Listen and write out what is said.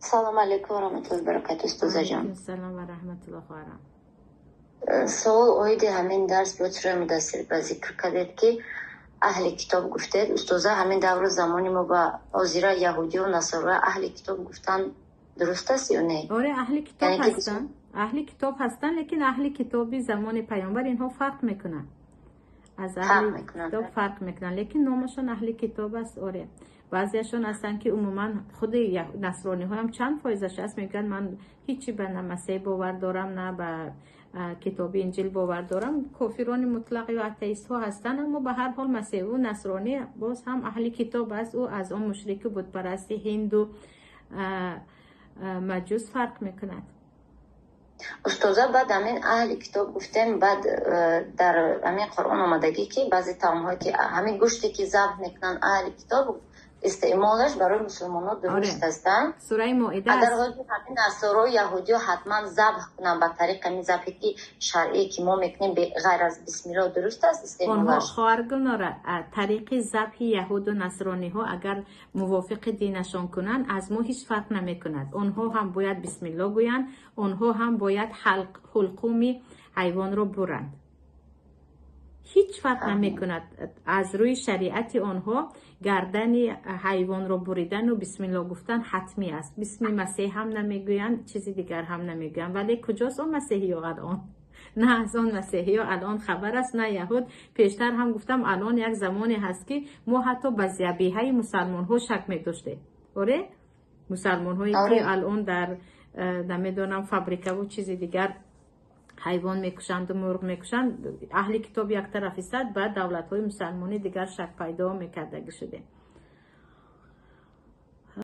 Салому алейкум ва раҳматуллоҳи баракату, устозаҷон. Салом ва раҳматуллоҳ, хоҳарам. Савол оиди ҳамин дарс буд, сураи Муддассир ба зикр кардед, ки аҳли китоб гуфтед. Устоза, ҳамин давру замони мо ба ҳозира яҳудию насора аҳли китоб гуфтан дуруст аст ё не? Оре, аҳли китоб ҳастанд, аҳли китоб ҳастанд, лекин аҳли китоби замони паёмбар инҳо фарқ мекунанд аз аҳли китоб, фарқ мекунанд, лекин номашон аҳли китоб аст. Оре, баъзеашон ҳастанд, ки умуман худи насрониҳоям чанд фоизаш аст, мегӯянд, ман ҳичи ба на Масеҳ бовар дорам, на ба китоби Инҷил бовар дорам. Кофирони мутлақ ё атеистҳо ҳастанд, аммо ба ҳар ҳол масеҳу насронӣ боз ҳам аҳли китоб аст. Ӯ аз он мушрику бутпарасти ҳинду маҷус фарқ мекунад. Устоза, баъд ҳамин аҳли китоб гуфтем, баъд дар ҳамин Қуръон омадагӣ, ки баъзе таомҳое, ки ҳамин гӯште, ки забҳ мекунанд аҳли китоб, истеъмолаш барои мусулмонҳо дуруст ҳастанд. Сураи Моида. Агар ҳозир ҳамин насоро, яҳудиё ҳатман забҳ кунанд ба тариқи ҳамин забҳе, ки шаръие, ки мо мекунем, ғайр аз бисмилло, дуруст аст истеъмолаш? Хоҳар Гулнора, тариқи забҳи яҳуду насрониҳо агар мувофиқи динашон кунанд, аз мо ҳеҷ фарқ намекунад. Онҳо ҳам бояд бисмилло гӯянд, онҳо ҳам бояд ҳулқуми ҳайвонро буранд, ҳеҷ фарқ намекунад. Аз рӯи шариати онҳо гардани ҳайвонро буридану бисмилло гуфтан ҳатмӣ аст. Бисми Масеҳ ҳам намегӯянд, чизи дигар ҳам намегӯянд. Вале куҷост он масеҳиё алон? На аз он масеҳиё алон хабар аст, на яҳуд. Пештар ҳам гуфтам, алон як замоне ҳаст, ки мо ҳатто ба забиҳаи мусалмонҳо шак медоштем. Оре, мусалмонҳое, ки алон дар намедонам фабрикаву чизи дигар ҳайвон мекушанду мурғ мекушанд, аҳли китоб як тараф истад, баъд давлатҳои мусалмонӣ дигар шак пайдо мекардагӣ шудем.